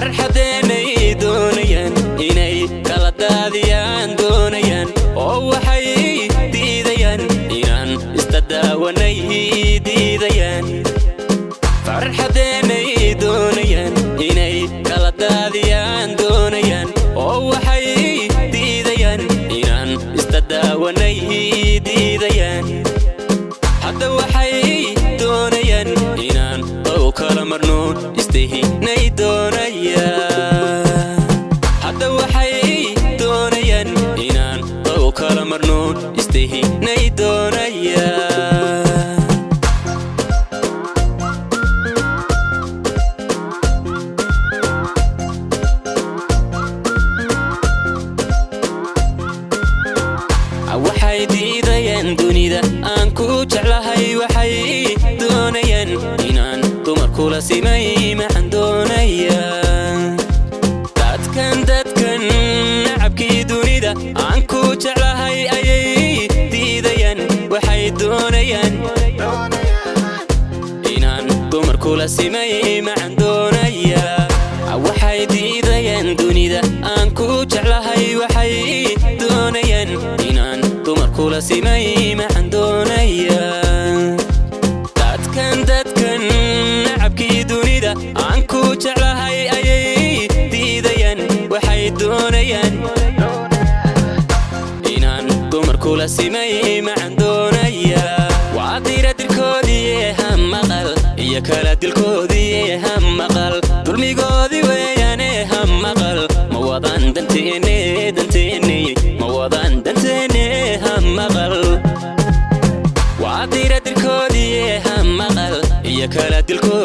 Farxadeenay doonayaan inay kala daadiyaan doonayaan, oo waxay diidayaan inaan isdadaawanay diidayaan. Farxadeenay doonayaan inay kala daadiyaan doonayaan, oo waxay diidayaan inaan isdadaawanay diidayaan. Hadda waxay doonayaan inaan ow kala marno istihinay doonayaan. Hadda waxay doonayaan inaan ow kala marno istihinay doonayaan. Waxay diidayaan dunida aan ku jeclahay, waxay doonayaan inaan dumar kula simay maxaan doonayaa. Dadkan nacabkii dunida aan ku jeclahay ayay diidayaan, waxay doonayaan inaan dumar kula simay maxaan doonayaa. Waxay diidayaan dunida aan ku jeclahay, waxay doonayaan inaan dumar kula simay maxaan doonayaa. Dadkan nacabkii dunida aan ku jeclahay ayay diidayaan, waxay doonayaan inaan dumar kula simay maxaan doonayaa. Waa dira dirkoodii ha maqal iyo kala dilkoodii ha maqal, dulmigoodii weeyaane ha maqal. Ma wadaan danteene, danteene ma wadaan, danteene ha maqal. Waa dira dirkoodii ha maqal iyo kala dilkoodii.